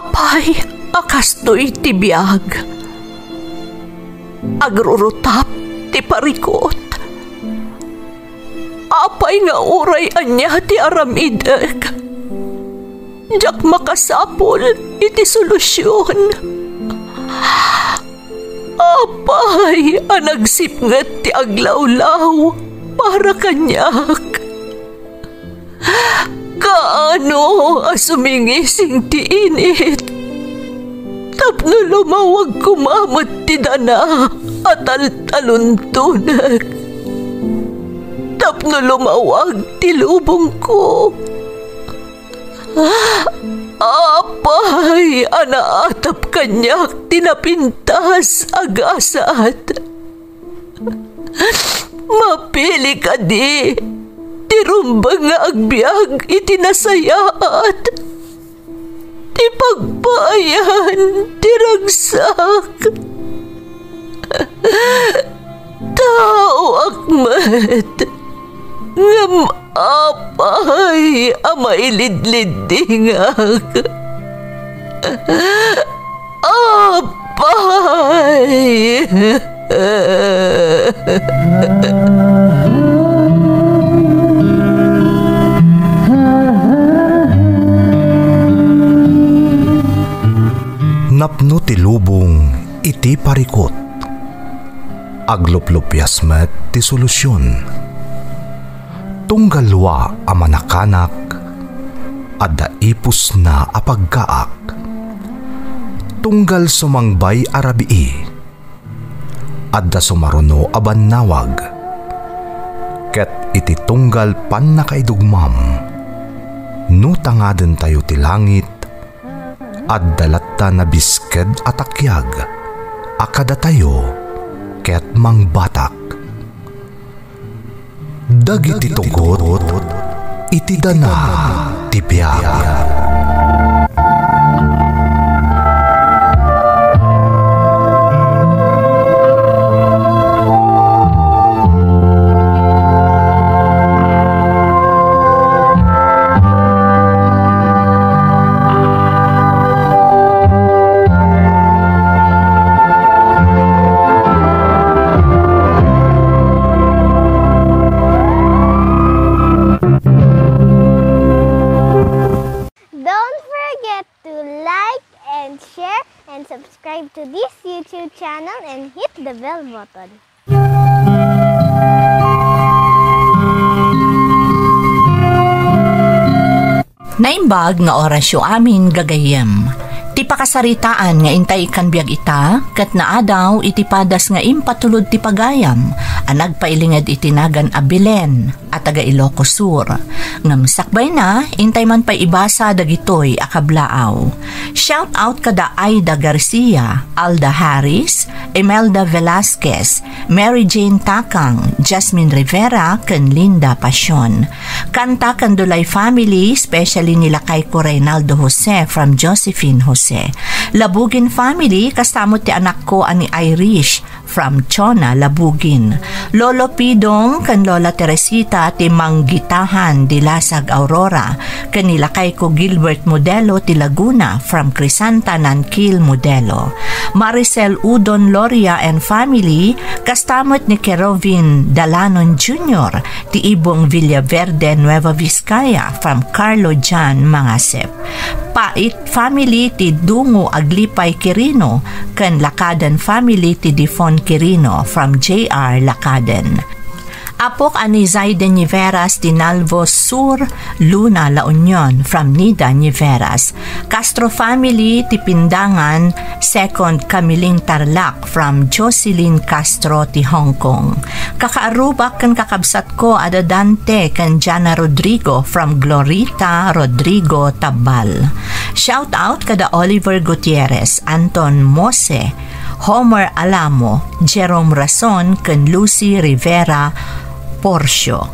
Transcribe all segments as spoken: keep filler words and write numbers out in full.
Apay a kastoy ti biag? Agrurutap ti parikut. Apay nga uray ania ti aramidek, diak makasapul iti solusion. Apay a nagsipnget ti aglawlaw para kaniak? Kaano a sumingising ti init tapno lumawag koma met ti dana a taltaluntonek, tapno lumawag ti lubongko? Apay a naatap kaniak ti napintas a gasat? Mapili kadi ti rumbeng nga agbiag iti nasayaat, ti pagpaayan ti ragsak? Taoak met, ngem apay a mailidliddingak? Apay! Napno ti lubong iti parikut. Agluplupias met ti solusion. Tunggal lua a manakanak, adda ipusna a paggaak. Tunggal sumangbay a rabii, adda sumaruno a bannawag. Ket iti tunggal pannakaidugmam, no tangadentayo ti langit, adda latta nabisked a takiag a kadatayo ket mangbatak. Dagiti tugot iti dana ti biag. Don't forget to like and share and subscribe to this YouTube channel and hit the bell button. Naimbag nga orasyo amin, gagayyem. Ti pakasaritaan nga intay ikkan biag ita, ket naadaw iti padas nga impatulod ti pagayam a nagpailinged iti nagan a Belen a taga Ilocos Sur. Ngem sakbayna, intay man pay ibasa dagitoy a kablaaw. Shout out kada Aida Garcia, Alda Harris, Imelda Velasquez, Mary Jane Takang, Jasmine Rivera, ken Linda Pasion. Kanta ken Dulay family, especially ni lakayko Reynaldo Jose from Josephine Jose. Labugin family, kasta met ti anakko a ni Irish from Chona, Labugin. Lolo Pidong ken Lola Teresita ti Manggitahan, Dilasag, Aurora, ken ni lakayko Gilbert Modelo ti Laguna from Crisanta, Nankil, Modelo. Maricel Udon Loria and family, kasta met ni Kerovin Dalanon Junior ti Ibong Villaverde, Nueva Vizcaya from Carlo John Mangasep. Pait family ti Dungo Aglipay Quirino ken Lacaden family ti Difon Quirino from J R Lacaden. Apok a ni Zaiden Niveras ti Nalvos Sur, Luna, La Union from Nida Niveras. Castro family ti Pindangan, Second Camiling Tarlac from Jocelyn Castro ti Hong Kong. Kakaarrubak ken kakabsatko a da Dante ken Jana Rodrigo from Glorita Rodrigo, Tabbal. Shout out kada Oliver Gutierrez, Anton Mose, Homer Alamo, Jerome Rason ken Lucy Rivera Porcio.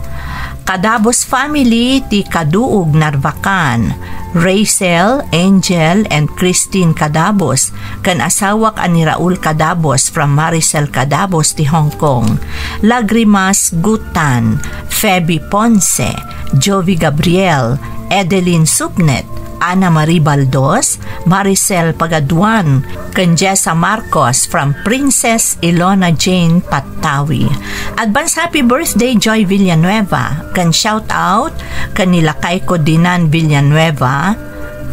Kadabos family ti Kaduog, Narvacan, Rachel, Angel, and Christine Kadabos, ken asawak a ni Raul Kadabos from Maricel Kadabos ti Hong Kong. Lagrimas Gutan, Feby Ponce, Jovi Gabriel, Edeline Subnet, Ana Marie Baldos, Maricel Pagaduan, ken Jessa Marcos from Princess Ilona Jane Pattawi. Advance happy birthday, Joy Villanueva, ken shout out ken ni lakayko Dinan Villanueva,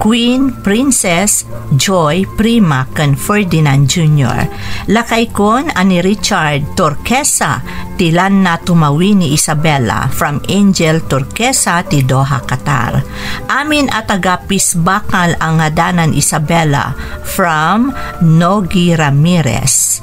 Queen, Princess, Joy, Prima, ken Ferdinand Junior. Lakaykon a ni Richard Turquesa, ti Lanna Tumawi ni Isabela, from Angel Turquesa ti Doha, Qatar. Amin a taga Pisbakal a ngadanan Isabela, from Nogi Ramirez.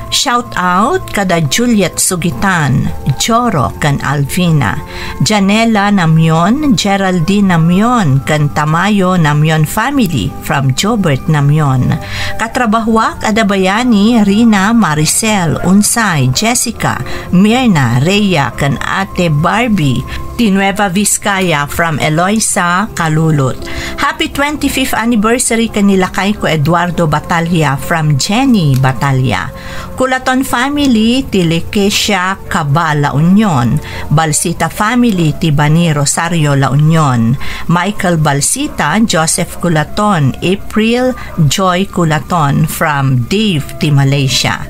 Shout out kada Juliet Sugitan, Joro ken Alvina, Janela Namion, Geraldine Namion, ken Tamayo Namion family from Jobert Namion. Katrabahuak a dabayani, Rina, Maricel, Unsay, Jessica, Mirna, Rhea, ken Ate Barbie, ti Nueva Vizcaya from Eloisa Kalulot. Happy twenty-fifth anniversary ken ni lakayko Eduardo Batalla from Jenny Batalla. Culaton family ti Lequesia Cabal La Union, Balsita family ti Bani Rosario La Union, Michael Balsita, Joseph Culaton, April Joy Culaton from Dave ti Malaysia,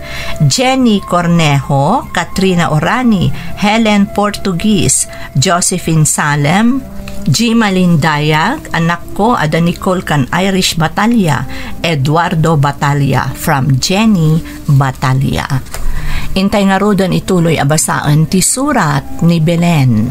Jenny Cornejo, Katrina Orani, Helen Portuguese, Josephine Salem, Jima Lindayag, anakko a da Nicole ken Irish Batalla, Eduardo Batalla from Jenny Batalla. Intay ngaruden ituloy a basaen ti surat ni Belen.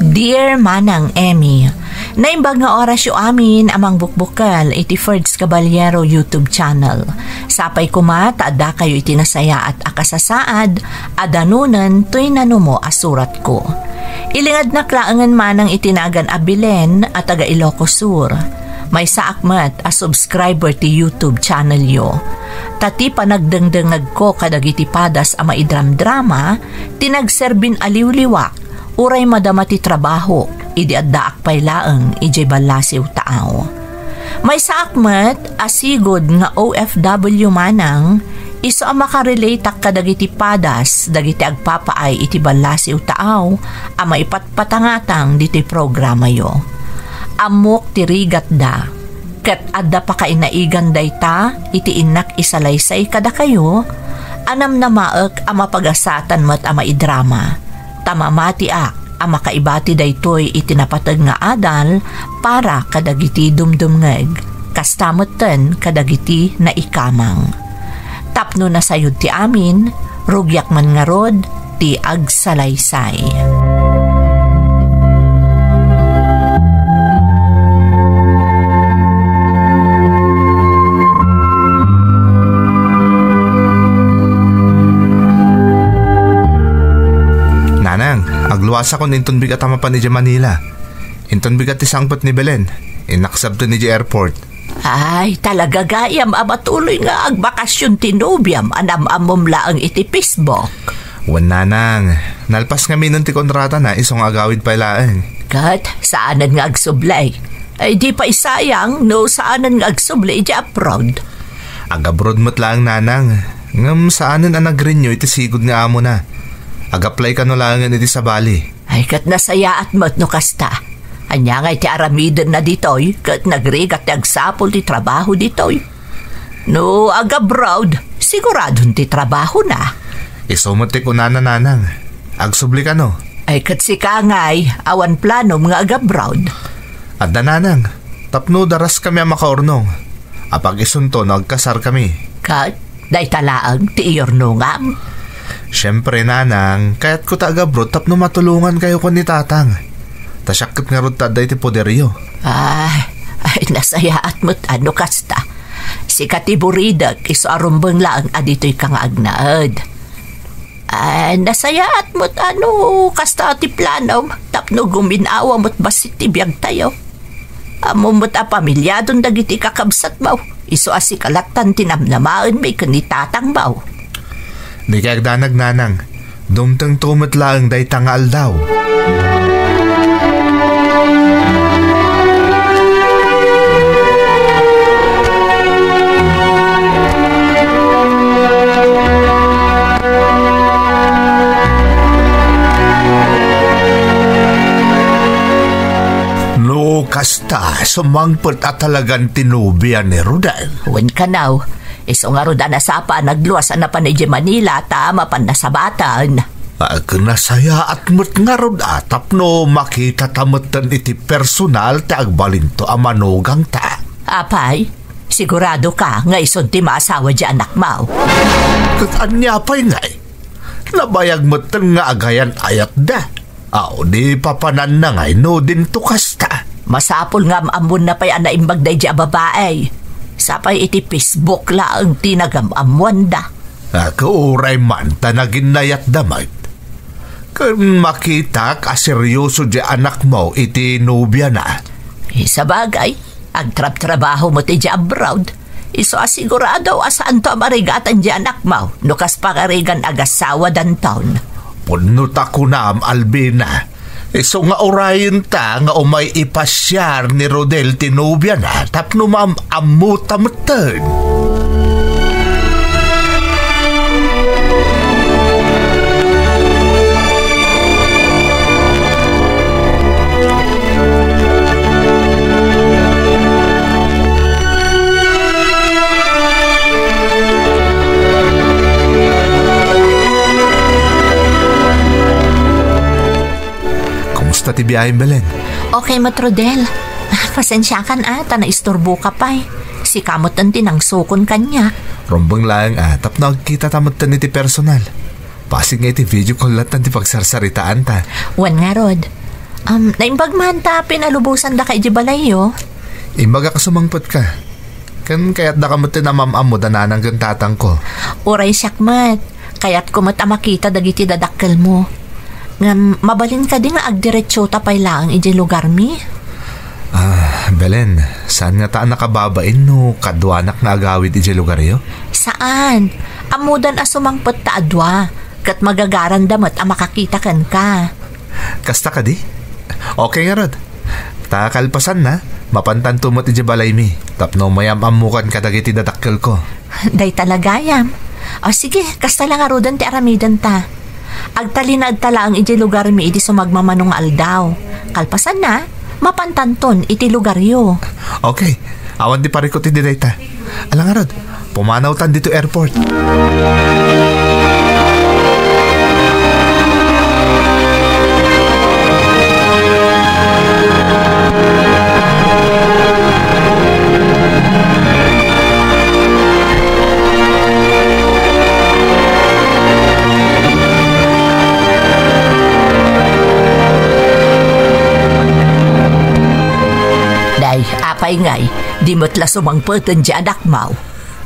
Dear Manang Emmy, naimbag nga orasyo amin a mangbukbukel iti Ferds Caballero YouTube channel. Sapay koma ta addakayo iti nasayaat a kasasaad a danunen toy nanumo a suratko. Ilingednak laengen manang iti nagan a Belen a taga Ilocos Sur. Maysaak met a subscriber ti YouTube channelyo. Ta ti panagdengdengngegko kadagiti padas a maidramdrama ti nagserbin a liwliwak uray madama ti trabahok idi addaak pay laeng idiay ballasiw taaw. Maysaak met a sigud nga O F W manang, isu a makarelateak kadagiti padas dagiti agpapaay iti ballasiw taaw a maipatpatangatang ditoy programayo. Ammok ti rigatda, ket adda pakainaigan dayta iti innak isalaysay kadakayo a namnamaek a mapagasatan met a maidrama. Ta mamatiak a makaibati daytoy iti napateg nga adal para kadagiti dumdumngeg, kasta metten kadagiti naikamang. Tapno nasayod ti amin, rugiak man ngarud ti agsalaysay. Nanang, agluasakon inton bigat a mapan idiay Manila. Inton bigat ti sangpet ni Belen, innak sabten idiay airport. Ay, talaga gayam a matuloy nga agbakasyon ti nobiam a nam-ammom laeng iti Facebook. Wen, nanang, nalpas ngaminen ti kontratana isu nga agawid pay laeng. Ket saanen nga agsubli. Ay, di pay sayang no saanen nga agsubli idiay abroad. Ag-abroad met laeng, nanang, ngem saanen a nag-renew iti sigud nga amona. Ag-apply kano laengen iti sabali. Ay, ket nasayaat met no kasta. Ania ngay ti aramidenna ditoy, ket nagrigat ti agsapul ti trabaho ditoy. No ag-abroad, siguradon ti trabahona. Isu met ti kunana, nanang. Agsubli kano? Ay, ket sika ngay, awan planom nga ag-abroad? Adda, nanang, tapno daraskami a makaurnong. Apag-isunto no agkasarkami. Ket dayta laeng ti iyurnongam? Siempre, nanang, kayatko ta ag-abroad tapno matulongankayo ken ni tatang. Ta siak ket ngarud ti adda iti poderyo. Ah, ay, nasayaat met no kasta. Sika ti buridek, isu a rumbeng laeng a ditoyka nga agnaed. Ah, nasayaat met no kasta ti planom, tapno gumin-awa met bassit ti biagtayo. Ammom met a pamiliadon dagiti kakabsatmo, isu a sika lattan ti namnamaenmi ken ni tatangmo. Dikay agdanag, nanang. Dumtengto met laeng dayta nga aldaw. Kasta, sumangpet a talagan ti nobia ni Rodel. Wen kanaw, isu ngarud a nasapa a nagluas a napan idiay Manila ta mapan nasabaten. Agnasayaat met ngarud a tapno makitata metten iti personal ti agbalinto a manugangta. Apay, sigurado ka nga isun ti maasawa di anakmo? Ket ania pay ngay? Nabayag metten nga agayan-ayatda. Aw, di papananna ngay no dinto kasta. Masapul nga am-ammonna pay a naimbag daydi a babai. Sapay iti Facebook laeng ti nagam-ammoanda. Ket uray man ta naginnayatda met. Ken makitak a serioso di anakmo iti nobiana. Sabagay, agtrabtrabaho met idiay abroad. Isu a sigurado a saanto a marigatan di anakmo no kas pagarigan agassawadanton. Pudno ta kunam, Albina. Isu nga urayenta nga umay ipasiar ni Rodel ti nobiana tapno maam-ammota metten. Kumusta ti biyahem, Belen? Okay met, Rodel. Ah, pasensiakan, ah, ta naisturboka pay. Sika met ti nangsukon kaniak. Rumbeng laeng, ah, tapno agkitata metten iti personal. Bassit nga iti video call latta ti pagsarsaritaanta. Wen ngarud. Um, naimbag man ta pinalubosandaka idiay balayyo. Imbagak a sumangpetka. Ken kayatdaka metten a maam-ammo da nanang ken tatangko. Uray siak met. Kayatko met a makita dagiti dadakkelmo. Ngem mabalin kadi nga agdiretsota pay laeng idiay lugarmi? Ah, Belen, saan ngata a nakababain no kaduanak nga agawid idiay lugaryo? Saan. Ammodan a sumangpet ta a dua, ket magagaranda met a makakita kenka. Kasta kadi? Okay ngarud. Ta kalpasanna, mapantanto met idiay balaymi, tapno mayam-ammokan kadagiti dadakkelko. Dayta la gayam. O sige, kasta la ngaruden ti aramidenta. Agtalinaedta laeng idiay lugarmi idi sumagmamano nga aldaw. Kalpasanna, mapantanton iti lugaryo. Okay, awan ti parikut idi dayta. Ala ngarud, pumanawtan ditoy airport. Day, apay ngay, di met la sumangpeten ti anakmo?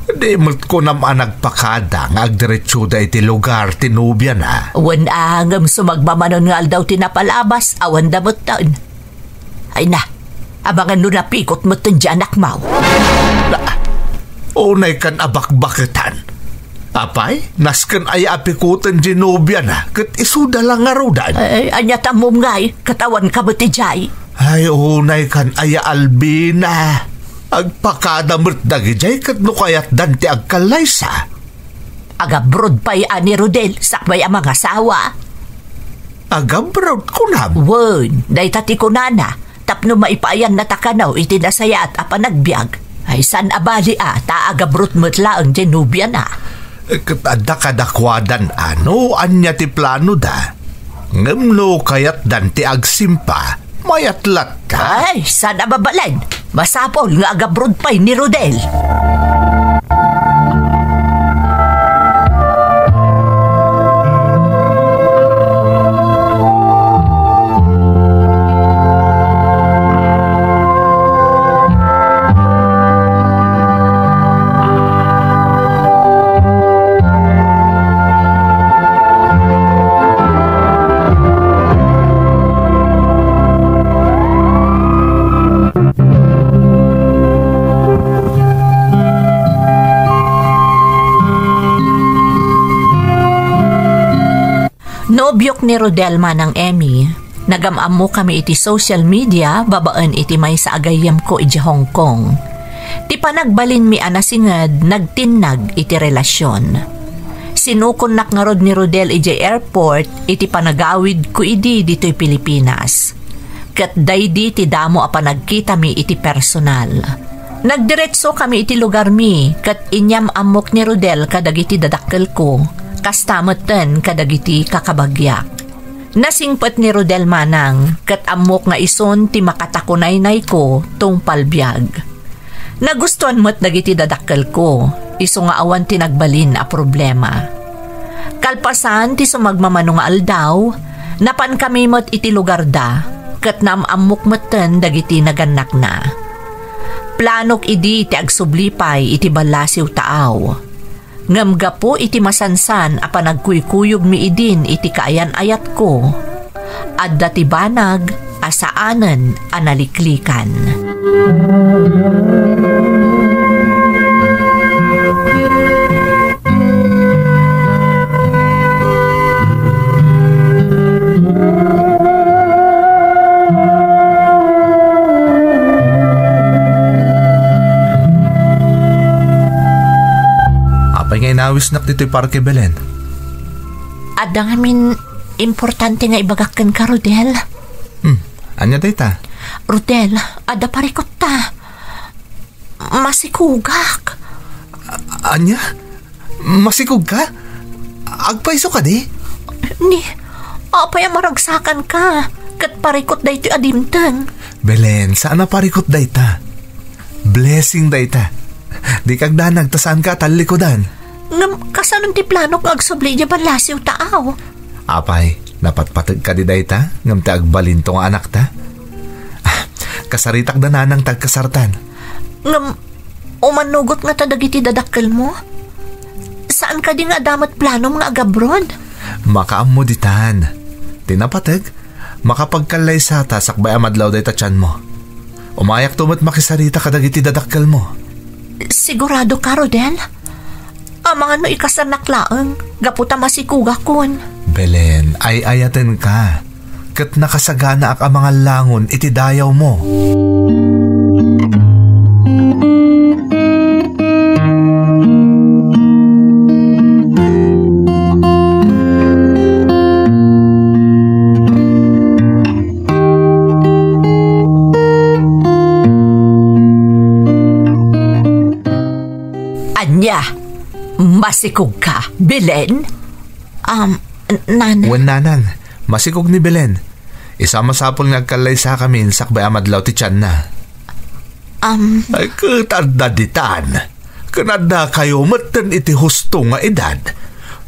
Di met kunam a nagpakada nga agdiretsoda iti lugar ti nobiana. Wen a, ngem sumagmamanon nga aldaw ti napalabas, awanda metten. Ay na, abangan no napikot metten ti anakmo. Na, unaykan a bakbaketan. Apay, nasken aya a pikoten ti nobiana, ket isuda la ngaruden. Ay, ania ti ammom ngay, ket awanka met idiay. Ay, unaykan aya, Albina. Agpakada met dagidiay ket no kayatdan ti agkallaysa. Agabrod pay a ni Rodel sakbay a mangasawa. Agabrod, kunam? Wen, dayta ti kunana, tapno maipaayanna ta kano iti nasayaat a panagbiag. Ay, saan a bali a, ta agabrod met laeng ti nobiana. Ket adda kadakuadan a no ania ti planoda. Ngem no kayatdan ti agsimpa, mayat latta. Ay, saan a mabalin. Masapul nga agabrod pay ni Rodel. Nobiok ni Rodel manang Emmy, nagam-ammo kami iti social media babaen iti maysa a gayyemko idiay Hong Kong. Ti panagbalinmi a nasinged nagtinnag iti relasion. Sinukonnak ngarud ni Rodel idiay airport iti panagawidko idi ditoy Pilipinas. ket daydi ti damo a panagkitami iti personal. Nagdiretsokami iti lugarmi ket inyam-ammok ni Rodel kadagiti dadakkelko, kasta metten kadagiti kakabagiak. Nasingpet ni Rodel manang ket ammok nga isun ti makatakunaynayko tungpal biag. Nagustuan met dagiti dadakkelko, isu nga awan ti nagbalin a problema. Kalpasan ti sumagmamano nga aldaw, napankami met iti lugarda, ket naam-ammok metten dagiti nagannakna. Planok idi ti agsubli pay iti ballasiw taaw. Ngem gapu iti masansan a panagkuykuyogmi idin iti kaayan-ayatko, adda ti banag a saanen a naliklikan. Apay nga inawisnak ditoy parke, Belen? Adda ngamin importante nga ibagak kenka, Rodel. Hmm, ania dayta? Rodel, adda parikotta. Masikugak. A-, ania? Masikog ka? Agpayso kadi? Ni, apay a maragsakan ka? Ket parikot daytoy a dimteng. Belen, saan a parikot dayta. Blessing dayta. Di kagdanag ta saan ka a tallikudan. Ngem, kasano ti planok nga agsubli idiay ballasiw taaw? Apay, napatpateg kadi dayta, ngem ti agbalinto nga anakta? Ah, kasaritak da nanang ti agkasartan. Ngem, umanugot ngata dagiti dadakkelmo? Saan kadi nga adda met planom nga agabroad? Makaammo ditan. Ti napateg, makapagkallaysata sakbay a madlaw dayta tianmo. Umayakto met makisarita kadagiti dadakkelmo. Sigurado ka, Rodel? Amangan no ikasanak laeng, gapu ta masikugakon. Belen, ay-ayatenka, ket nakasaganaak a mangallangon iti dayawmo. Ania? Masikog ka, Belen? Um, n-, Nana. Wen, Nanang, masikog ni Belen. Isu a masapul nga agkallaysakamin sakbay a madlaw ti tianna. Um, Ay, ket adda ditan. Ken addakayo metten iti husto nga edad.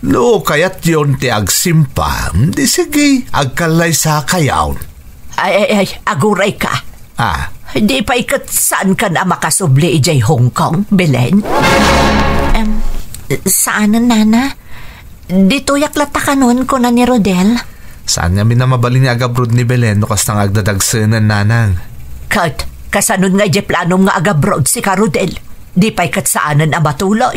No kayatyon ti agsimpa, di sige, agkallaysakayon. Ay, ay, ay, aguray ka. Ah. Di pay ket saankan a makasubli idiay Hong Kong, Belen? Em, saanen, Nana. Ditoyak latta kanon, kuna ni Rodel. Saan ngamin a mabalin nga agabroad ni Belen no kasta nga agdadagsenen, Nanang. Ket, kasanon nga idiay planom nga agabroad sika, Rodel? Di pay ket saanen a matuloy.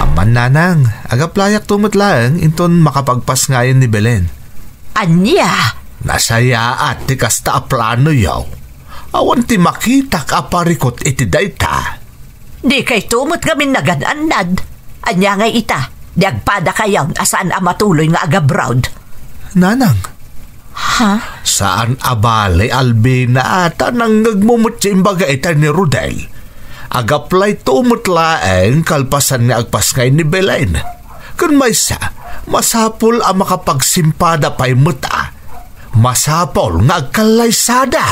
Amman, Nanang, agaplayakto met laeng inton makapagpasngayen ni Belen. Ania? Nasayaat ti kasta a planoyo. Awan ti makitak a parikot iti dayta. Dikayto met ngamin nagan-annad. Ania ngay ita, di agpadakayon a saan a matuloy nga agabroad? Nanang. Ha? Saan a bale, Albina, ta nangngegmo met ti imbaga ita ni Rodel. Agaplayto met laeng kalpasan nga agpasngay ni Belen. Ken maysa, masapul a makapagsimpada pay met a. Masapul nga agkallaysada.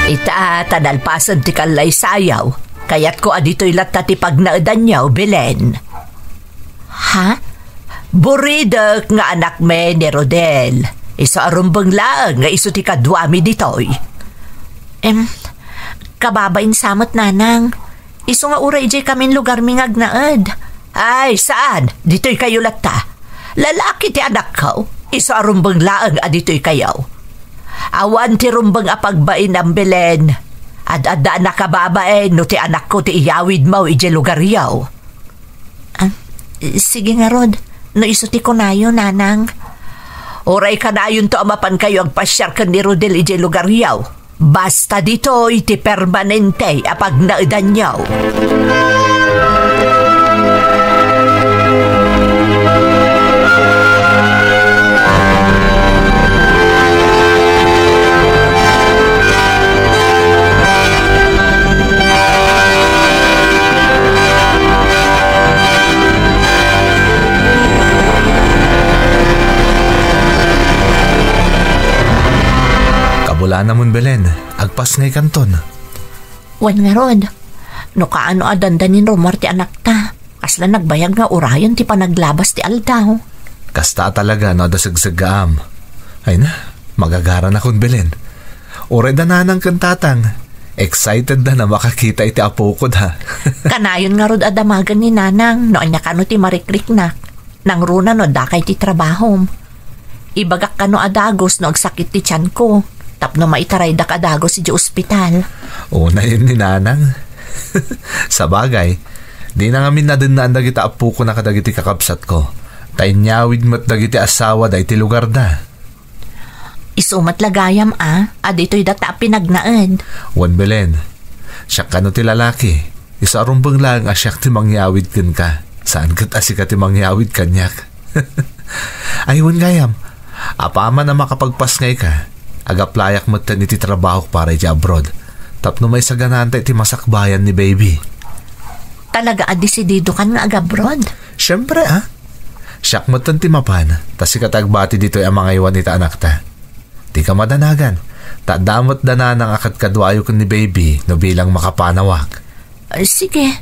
Ita, ta nalpasen ti kallaysayaw, kayatko a ditoy latta ti pagnaedanyo, Belen. Ha? Buridek nga anakmi ni Rodel. Isu a rumbeng laeng nga isu ti kaduami ditoy. Em, kababain sa met, Nanang. Isu nga uray idiay kamin lugarmi nga agnaed. Ay, saan? Ditoy kayo latta. Lalaki ti anakko. Isu a rumbeng laeng a ditoy kayo. Awan ti rumbeng a pagbainam, Belen. Ad-adda a nakababain no ti anakko ti iyawidmo idiay lugaryo. Ah, sige ngarud. No isu ti kunayo, Nanang. Uray kanayonto a mapankayo agpasiar ken ni Rodel idiay lugaryo. Basta ditoy ti permanente a pagnaedanyo. Kabulanamon, Belen, agpasngaykanton. Wen ngarud, no kaano a dandanin rummuar ti anakta, kasla nagbayag nga urayen ti panaglabas ti aldaw. Kasta a talaga no adda segseggaam. Ay na, magagaranakon, Belen. Uray da nanang ken tatang, excited da na makakita iti apoko da. Kanayon ngarud a damagen ni nanang no ania kano ti marikriknak. Nangruna no dakay ti trabahom. Ibagak kano a dagus no agsakit ti tianko, tapno maitaraydak a dagus idiay ospital. Unayen ni nanang. Sabagay, dina ngamin nadennaan dagiti apokona kadagiti kakabsatko, ta inyawid met dagiti asawada iti lugarda. Isu met la gayam a, a ditoy data a pinagnaed. Wen, Belen, siak kano ti lalaki, isu a rumbeng laeng a siak ti mangyawid kenka, saan ket a sika ti mangyawid kaniak. Ay, wen gayam, apaman a makapagpasngayka, agaplayak metten iti trabahok para iti abroad, tapno maisaganaanta iti masakbayan ni baby. Talaga a desididokan nga agabroad? Siempre, a. Siak metten ti mapan, ta sika ti agbati ditoy a mangaywan ita anakta. Dika madanagan, ta adda met da nanang a kadkaduayo ken ni baby no bilang makapanawak. Ah, sige,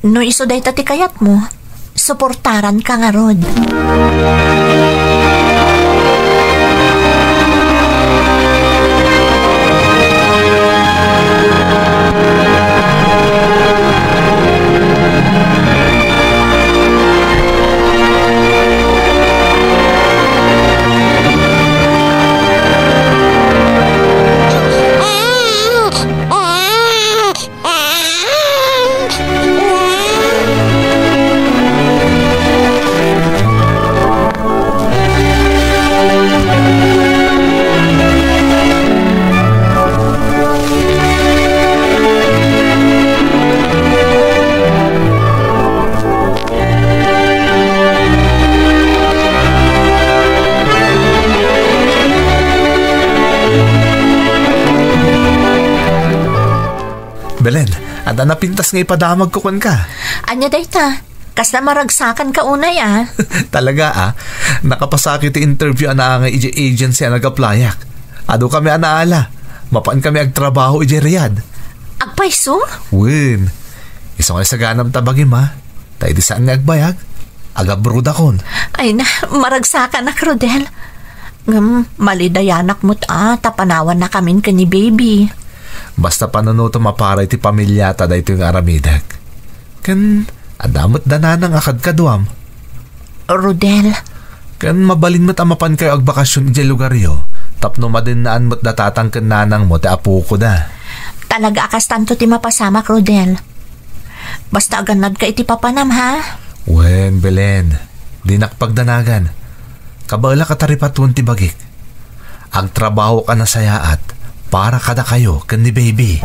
no isu dayta ti kayatmo, suportaranka ngarud. Belen, adda napintas nga ipadamagko kenka. Ania dayta? Kasla maragsakanka unay, a. Talaga, a. Nakapasakit ti interview a naangay idiay agency a nagaplayak. Adukami a naala. Mapankami agtrabaho idiay Riyadh. Agpayso? Wen. Isu nga isaganam ta bagim, a. Ta idi saan nga agbayag, agabrodakon. Ay na, maragsakanak, Rodel. Ngem, malidayanak met a, ta panawannakamin ken ni baby. Basta panunotem a para iti pamiliata daytoy nga aramidek. Ken, adda met da nanang a kadkaduam. Rodel. Ken mabalin met a mapankayo agbakasyon idiay lugaryo, tapno madennaan met da tatang ken nanangmo ti apokoda. Talaga a kastanto ti mapasamak, Rodel. Basta agannadka iti papanam, ha? Wen, Belen, dinak pagdanagan. Kabaelak a taripatuen ti bagik. Agtrabahok a nasayaat para kadakayo ken ni baby.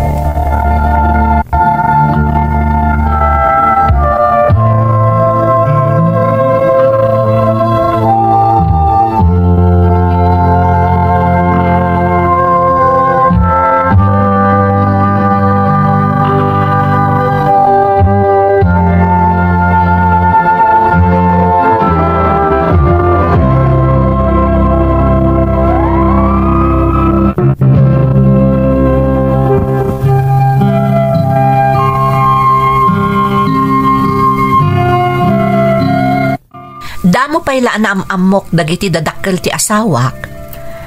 Damo pay la a naam-ammok dagiti dadakkel ti asawak.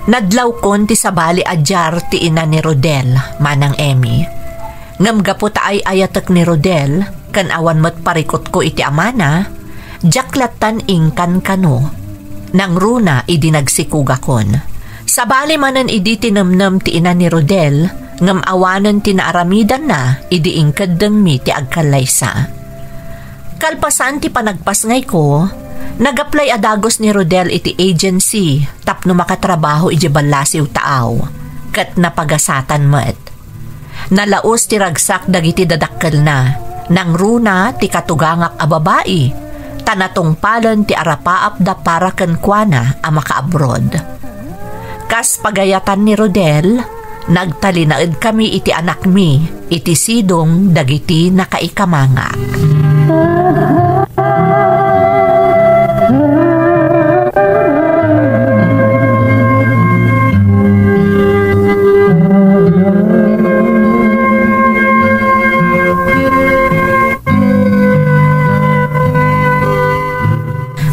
Nadlawkon ti sabali a diar ti ina ni Rodel, Manang Emmy. Ngem gapu ta ay-ayatek ni Rodel, ken awan met parikutko iti amana, diak lattan ingkan kano. Nangruna idi nagsikugakon. Sabali manen idi tinemnem ti ina ni Rodel, ngem awanen ti naaramidanna idi inkeddengmi ti agkallaysa. Kalpasan ti panagpasngayko, nagaplay a dagus ni Rodel iti agency tapno makatrabaho idiay ballasiw taaw, ket napagasatan met. Nalaus ti ragsak dagiti dadakkelna, nangruna ti katugangak a babai, ta natungpalen ti arapaapda para kenkuana a makaabroad. Kas pagayatan ni Rodel, nagtalinaedkami iti anakmi iti sidong dagiti nakaikamangak.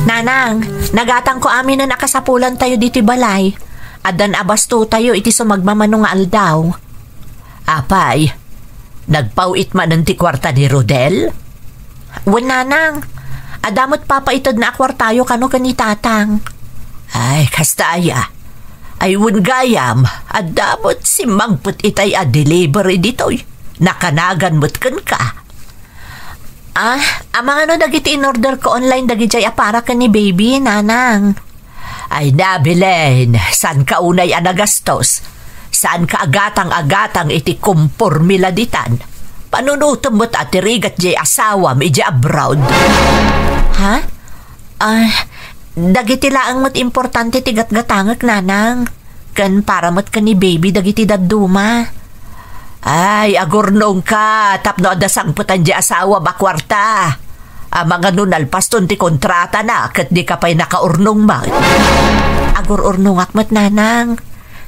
Nanang, nagatangko aminen a kasapulantayo ditoy balay. Addan a bastotayo iti sumagmamano nga aldaw. Apay, nagpaw-it manen ti kuarta ni Rodel? Wen, nanang. Adda met papaitedna a kuartayo kano ken ni tatang. Ay, kasta aya. Ay, wen gayam, adda met simmangpet itay a delivery ditoy. Nakanagan met kenka. Ah, amangan no dagiti in-order ko online dagidiay a para ken ni baby, nanang? Ay na, Belen, saan ka unay a nagastos? Saan ka agatang-agatang iti kumpormila ditan? Panunotem met a ti rigat diay asawam idiay abroad. Ha? Ah, dagiti laeng met importante ti gatgatangek, nanang. Ken para met ken ni baby dagiti dadduma. Ay, agurnongka tapno adda sangpetan diay asawam a kuarta. Amangan no nalpaston ti kontratana ket dika pay nakaurnong met. Agur-urnongak met, nanang.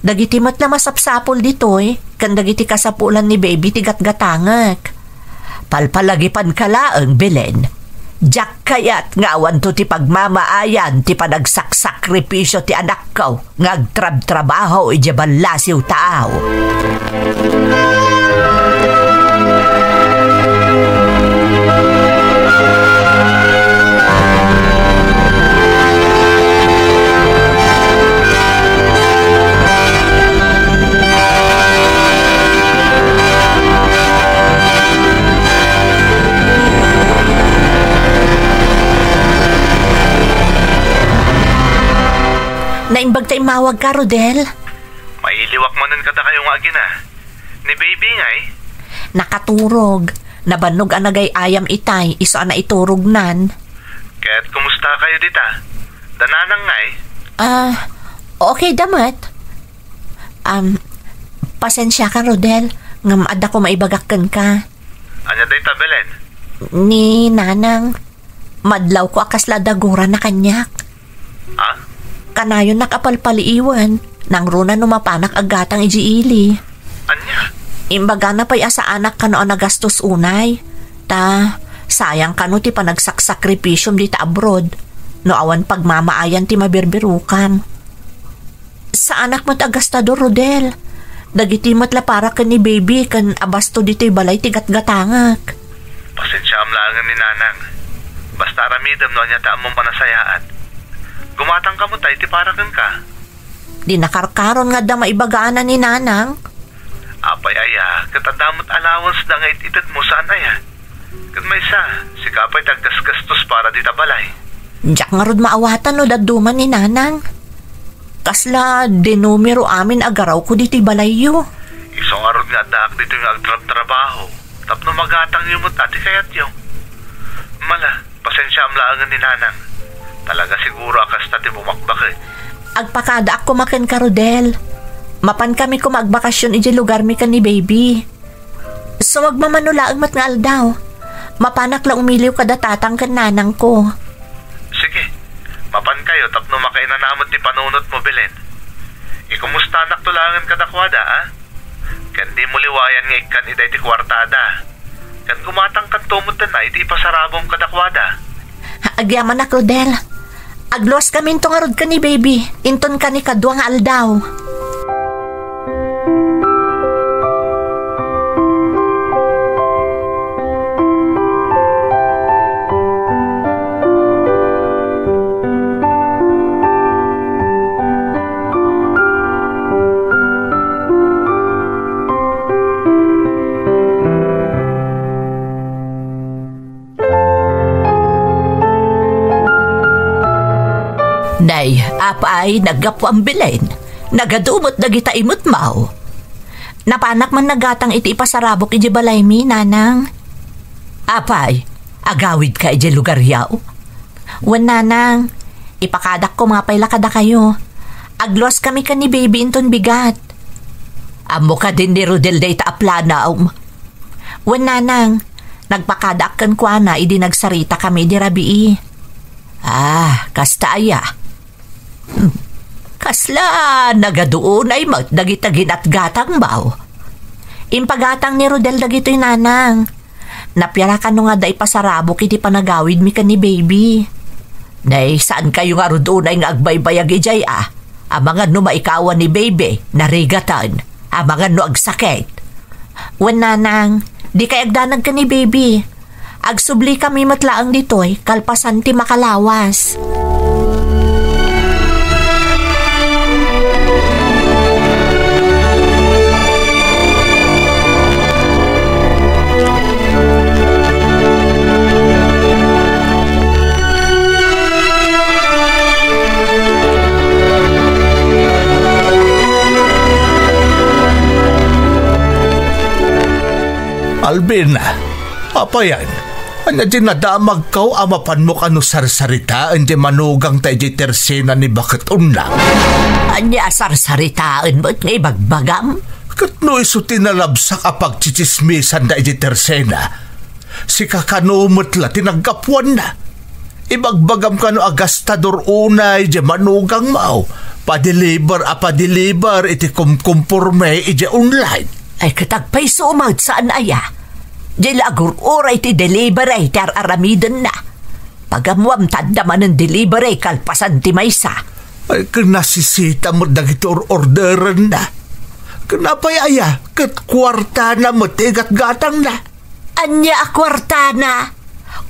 Dagiti met la masapsapul ditoy, ken dagiti kasapulan ni baby ti gatgatangek. Palpalagipanka laeng, Belen. Diak kayat nga awanto ti pagmamaayan ti panagsaksakripisio ti anakko nga agtrabtrabaho idiay ballasiw taaw. Naimbag ta immawagka, Rodel. Mailiwak manen kadakayo nga agina. Ni baby ngay? Nakaturog. Nabannog a nagay-ayam itay, isu a naiturognan. Ket kumusta kayo dita? Da nanang ngay? Ah, okay da met. Um, pasensiakan, Rodel, ngem adda ko maibagak kenka. Ania dayta, Belen? Ni nanang, madlawko a kasla dagurana kaniak. Ha? Kanayonnak a palpaliiwen, nangruna no mapanak aggatang idiay ili. Ania? Imbagana pay a saanak kano a nagastos unay. Ta, sayang kano ti panagsaksakripisyom dita abroad, no awan pagmamaayan ti mabirbirokam. Saanak met a gastador, Rodel. Dagiti met la para ken ni baby ken abasto ditoy balay ti gatgatangek. Pasensiaam laengen ni nanang. Basta aramidem no ania ti ammom a nasayaat. Gumatangka met iti para kenka. Di nakarkaron nga adda maibagana ni nanang. Apay aya, ket adda met allowance da nga it-itedmo saan aya? Ket maysa, sika pay ti aggasgastos para dita balay. Diak ngarud maawatan no dadduma ni nanang. Kasla dinumero amin a garawko ditoy balayyo. Isu ngarud nga addaak ditoy nga agtrabtrabaho, tapno magatangyo met ti kayatyo. Mala, pasensiaam laengen ni nanang. Talaga siguro a kasta ti bumakbaket. Agpakadaak koma kenka, Rodel. Mapankami koma agbakasyon idiay lugarmi ken ni baby. Sumagmamano laeng met nga aldaw. Mapanak la umiliw kada tatang ken nanangko. Sige, mapankayo tapno makainanamet ti panunotmo, Belen. Ikumustanakto laengen kadakuada, a? Ken dimo liwayan nga ikkan idiay ti kuartada. Ken gumatangkanto met iti ipasarabom kadakuada. Agyamanak, Rodel. Agluaskaminto ngarud ken ni baby, inton kani kadua nga aldaw. Nay, apay, naggapuam Belen. Nagadu met dagita imutmaw. Napanak man naggatang iti ipasarabok iti balaymi, nanang. Apay, agawidka iti lugaryo? Wen, nanang, ipakadakko nga pay la kadakayo. Agluaskami ken ni baby inton bigat. Ammo kadin ni Rodel dayta a planam? Wen, nanang, nagpakadaak kenkuana idi nagsaritakami idi rabii. Ah, kasta aya. Hmm. Kasla nagadu unay met dagita ginatgatangmo? Impagatang ni Rodel dagitoy, nanang. Nappiara kano nga adda ipasarabok iti panagawidmi ken ni baby? Nay, saankayo ngarud unay nga agbaybayag idiay a? Amangan no maikawan ni baby, narigatan. Amangan no agsakit. Wen, nanang, dikay agdanag ken ni baby. Agsublikami met laeng ditoy, kalpasan ti makalawas. Alvin, apayan, ania ti nadamagko a mapanmo kano sarsaritaen ti manugangta iti tersena ni Baket Unlang? Ania a sarsaritaen met nga ibagbagam? Ket no isu ti nalabsak a pagtsitsismisanda iti tersena, sika kano met la ti naggapuanna. Ibagbagam kano a gastador unay diay manugangmo, padeliver a padeliver iti kumkumporme idiay online. Ay, ket agpayso met, saan aya? Diay la agur-uray ti delivery ti ar-aramidenna. Pagammoam ta adda manen delivery kalpasan ti maysa. Ay, ket nasisita met dagiti or-orderenna. Ket apay aya, ket kuartana met ti igatgatangna. Ania a kuartana?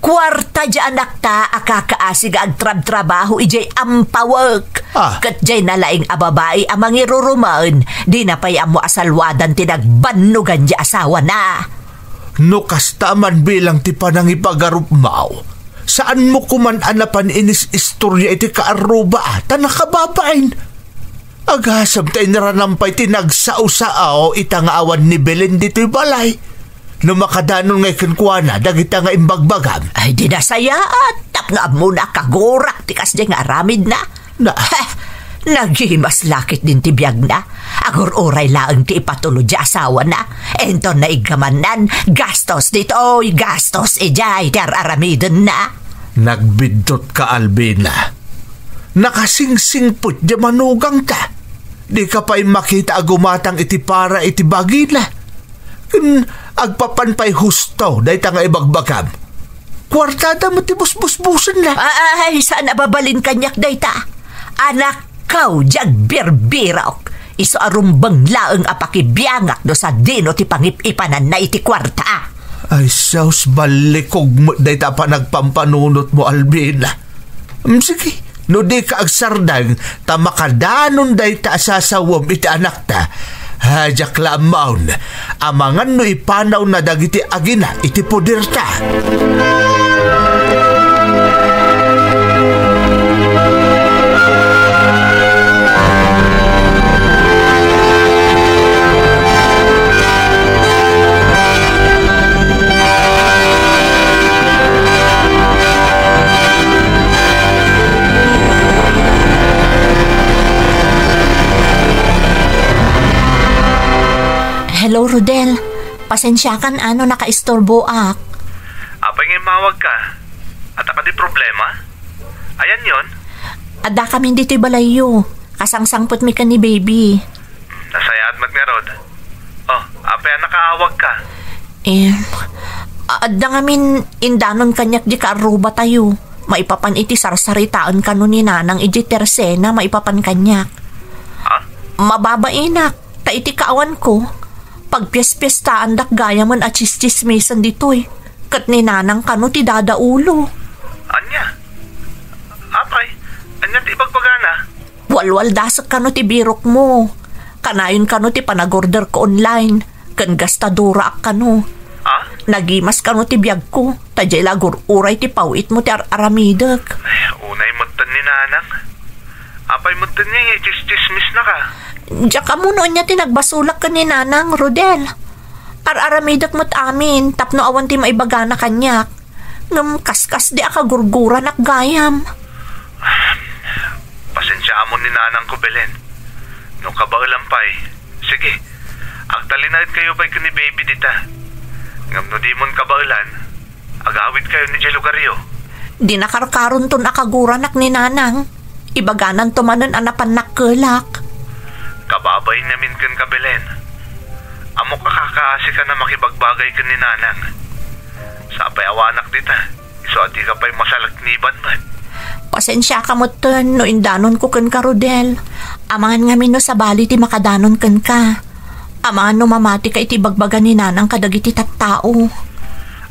Kuarta diay anakta a kakaasi nga agtrabtrabaho idiay ampawek. Ah. Ket diay nalaing a babai a mangirurumen, dina pay ammo a salwadan ti nagbannogan diay asawana. No kasta man bilang ti panangipagarupmo, saanmo koman a napan inis-istoria iti kaarruba, ta nakababain. Agasem ta inranam pay ti nagsao-sao ita nga awan ni Belen ditoy balay. No makadanon ngay kenkuana dagita nga imbagbagam. Ay, di nasayaat, tapno ammona a kagurak ti kasdiay nga aramidna. Na- Heh, nagimas la ketdin ti biagna. Agur-uray laeng ti ipatulod ti asawana. Enton naiggamannan, gastos ditoy, gastos idiay ti ar-aramidenna. Nagbiddutka, Alvina. Nakasingsingpet diay manugangta. Dika pay makita a gumatang iti para iti bagina. Ken agpapan pay husto dayta nga ibagbagam. Kuartada met ti busbusbusenna. Ay, saan a mabalin kaniak dayta. Anakko, diay agbirbirok. Isu a rumbeng laeng a pakibiangak no sadino ti pangip-ipananna iti kuarta. Ay, sus, ballikog met dayta a panagpampanunotmo, Alvina. Mm, sige, no dika agsardeng ta makadanon dayta a sasawem iti anakta, a, diak la ammaon, amangan no ipanawna dagiti agina iti poderta. Hello, Rodel. Pasensiakan a no nakaistorboak. Apay nga immawagka? Adda kadi problema? Ayanyon? Addakamin ditoy balayyo. Kasangsangpetmi ken ni baby. Nasayaat met ngarud. Oh, apay a nakaawagka? Eh, adda ngamin indanon kaniak diay kaarrubatayo. maipapan iti sarsaritaen kano ni Nanang idiay tersena maipapan kaniak. Ha? Mababainak, ta iti kaawanko, pagpiespiestaandak gayamen a tsistsismisen ditoy, ket ni Nanang kano ti dadaulo. Ania? Apay, ania ti ibagbagana? Walwaldasek kano ti birokmo. Kanayon kano ti panagorderko online. Ken gastadoraak kano. Ah? Nagimas kano ti biagko. Ta diay la agur-uray ti paw-itmo ti ar-aramidek. Ay, unay metten ni Nanang. Apay metten nga itsistsismisnaka? Diak ammo no ania ti nagbasolak ken ni Nanang, Rodel. Ar-aramidek met amin tapno awan ti maibagana kaniak. Ngem kaskas di a kagurguranak gayam. Pasensiaamon ni Nanangko, Belen. No kabaelam pay, sige, agtalinaedkayo pay ken ni Baby dita. Ngem no dimon kabaelan, agawidkayon idiay lugaryo. Di nakarkaronton a kaguranak ni Nanang. Ibagananto manen a napannakkelak. Kababain ngamin kenka, Belen. Ammok a kakaasikan a makibagbagay ken ni Nanang. Sapay awanak dita, isu a dika pay masalakniban met. Pasensiaka metten no indanonko kenka, Rodel. Amangan ngamin no sabali ti makadanon kenka. Amangan no mamatika iti ibagbaga ni Nanang kadagiti tattao.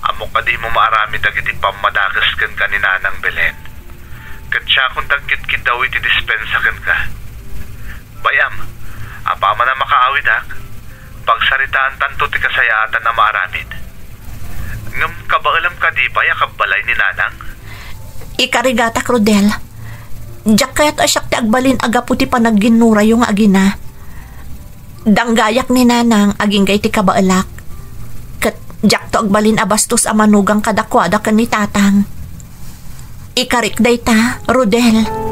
Ammok a dimo maaramid dagiti pammadakes kenka ni Nanang, Belen. Ket siakon ti agkitkiddaw iti dispensa kenka. Bay-am, apaman a makaawidak, pagsaritaantanto ti kasayaatan a maaramid. Ngem kabaelam kadi pay a kabbalay ni Nanang? Ikarigatak, Rodel. Diak kayat a siak ti agbalin a gapu ti panagginnorayo nga agina. Danggayak ni Nanang agingga iti kabaelak. Ket diakto agbalin a bastos a manugang kadakuada ken ni Tatang. Ikarik dayta, Rodel.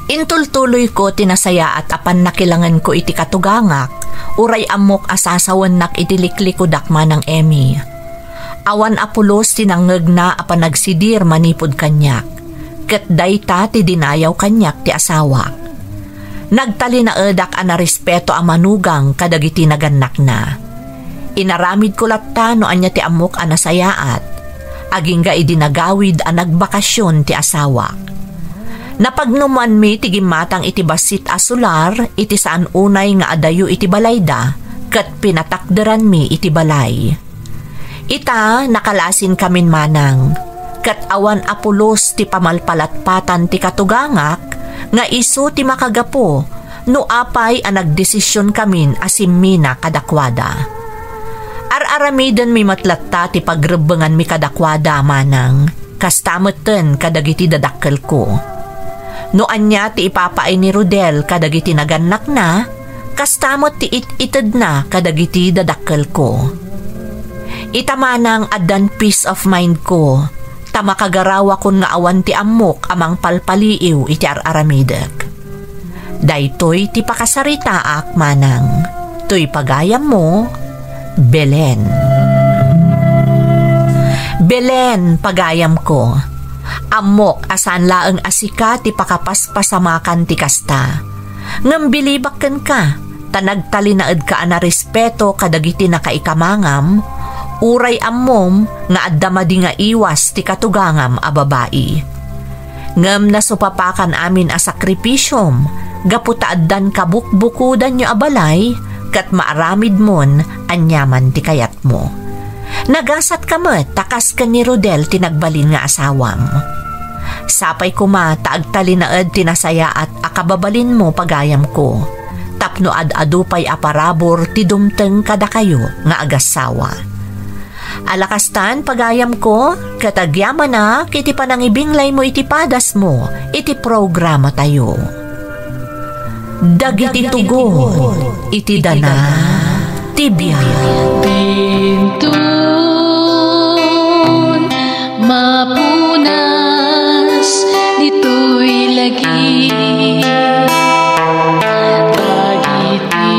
Intultuloyko ti nasayaat a pannakilangenko iti katugangak, uray ammok a sasawennak iti liklikudak manang Emmy. Awan a pulos ti nangngegna a panagsidir manipud kaniak, ket dayta ti dinayaw kaniak ti asawak. Nagtalinaedak a narespeto a manugang kadagiti nagannakna. Inaramidko latta no ania ti ammok a nasayaat, agingga idi nagawid a nagbakasion ti asawak. Napagnumoanmi ti gimmatang iti bassit a solar iti saan unay nga adayo iti balayda ket pinatakderanmi iti balay. Ita, nakalasinkamin manang, ket awan a pulos ti pamalpalatpatan ti katugangak nga isu ti makagapu no apay a nagdesisionkamin a simmina kadakuada. Ar-aramidenmi met latta ti pagrebbenganmi kadakuada manang, kasta metten kadagiti dadakkelko. No ania ti ipapaay ni Rodel kadagiti nagannakna, kasta met ti it-itedna kadagiti dadakkelko. Ita manang addan peace of mind ko, ta makagarawakon nga awan ti ammok a mangpalpaliiw iti ar-aramidek. Daytoy ti pakasaritaak manang. Toy pagayammo, Belen. Belen, pagayamko. Ammok a saan laeng a sika ti pakapaspasamakan ti kasta. Ngem bilibak kenka, ta nagtalinaedka a narespeto kadagiti nakaikamangam, uray ammom nga adda madi nga iwas ti katugangam a babai. Ngem nasupapakan amin a sakripisiom gapu ta addan kabukbukodanyo a balay ket maaramidmon aniaman ti kayatmo. Nagasatka met ta kas ken ni Rodel ti nagbalin nga asawam. Sapay koma ta agtalinaed ti nasayaat a kababalinmo, pagayamko, ta no ad-adu pay a parabur ti dumteng kadakayo nga agassawa. Ala kastan, pagayamko, ket agyamanak iti panangibinglaymo iti padasmo iti programatayo. Dagiti tugot iti dana ti biag. Dintun mapunas ditoy lagi. Dagiti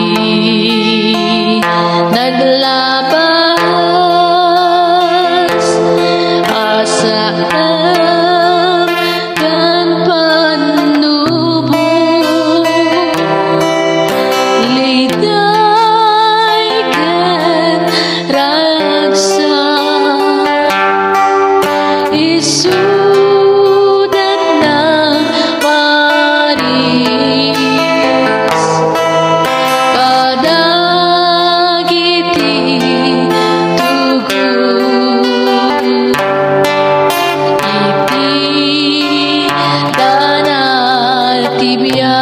naglabas a saan ken pannubo, liday ken ragsak, isudat nang paris kadagiti tugot iti dana ti biag.